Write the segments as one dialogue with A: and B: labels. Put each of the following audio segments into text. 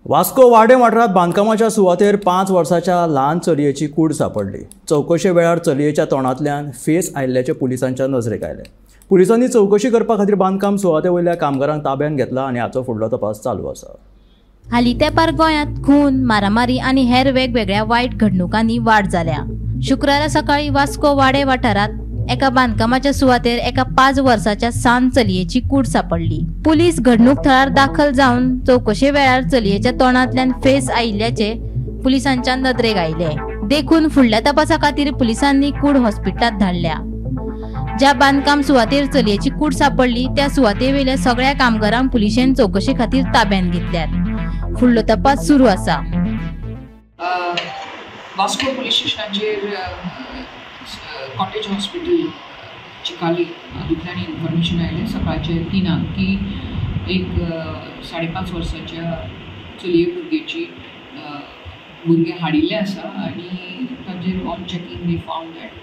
A: वास्को वाडे वाठारांत बांदकामाच्या सुवातेर 5 वर्साच्या ल्हान चलयेची कूड सांपडली. चवकशे वेळार चलयेच्या तोंडांतल्यान फेस आयिल्ल्याचें पुलिसांच्या नजरेक आयलें. पुलिसांनी चवकशी करपा खातीर बांदकाम सुवाते वयल्या कामगारांक ताब्यांत घेतला आनी हाचो फुडलो तपास चालू आसा.
B: हालीं तेंपार गोंयांत खून, मारामारी आनी हेर वेगवेगळ्या वायट घडणुकांनी वाड जाल्या. शुक्रारा सकाळीं वास्को वाडे वाठारांत एका बांदकामाच्या सुवातेर एका 5 वर्साच्या सान चलयेची कूड सांपडली. पुलीस घडणूक थळार दाखल जावन चवकशे वेळार चलयेच्या तोंडांतल्यान फेस आयिल्ल्याचे पुलिसांच्या नदरेक आयले. देखून फुडल्या तपासा खातीर पुलिसांनी कूड हॉस्पिटलांत धाडल्या. ज्या बांदकाम सुवातेर चलयेची कूड सांपडली त्या सुवातेवेल्या सगळ्या कामगारांक पुलिशेन चवकशे खातीर ताब्यांत घेतल्यात. फुडलो तपास सुरू आसा.
C: वास्को पुलीस स्टेशनाचेर कॉटेज हॉस्पिटल चिकाली हातूंतल्यान इन्फॉर्मेशन आयलें सकाळचे 3 की एक 5.5 वर्साच्या चलये भुरग्याची भुरगें हाडिल्लें आसा आनी ताजेर on checking they found that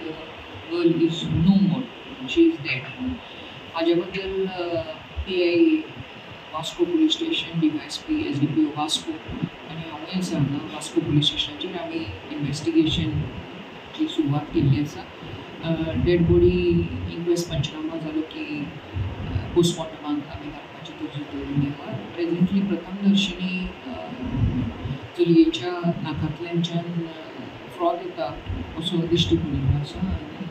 C: girl is no more, she is dead. हाजे बद्दल PI Vasco police station, DYSP, SDPO Vasco आनी हांवूय आसा हांगा वास्को पुलीस स्टेशनाचेर आमी इन्वेस्टिगेशनची सुरवात केल्ली आसा. डेड बॉडी इन्क्वेस्ट पंचनामा जालो की पोस्टमॉर्टमाक आमी धाडपाची तजवीज दवरिल्ली आसा. प्रेझेंटली प्रथमदर्शनी चलयेच्या नाकांतल्यानच्यान फ्रॉद येता असो दिश्टी पडिल्लो आसा आनी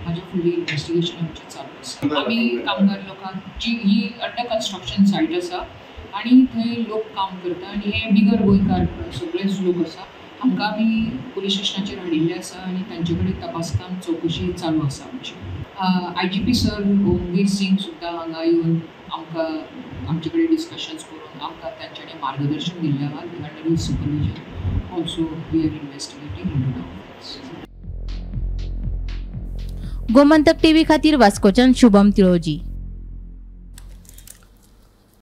C: हाज्या फुडली इन्वेस्टिगेशन आमचें चालू आसा. आमी कामगार लोकांक जी ही अंडर कन्स्ट्रक्शन सायट आसा आनी थंय लोक काम करता आनी हे बिगर गोंयकार सगळेच लोक आसा, हांकां आमी पुलीस स्टेशनाचेर हाडिल्ले आसा आनी तांचे कडेन तपासकाम चवकशी चालू आसा आमची. IGP sir Omveer Singh सुद्दां हांगा येवन आमकां आमचे कडेन डिस्कशन्स करून आमकां तांच्यांनी मार्गदर्शन दिल्लें आहा. Under his supervision also we are investigating into the offence.
B: Gomantak TV खातीर वास्कोच्यान शुभम तिळोजी.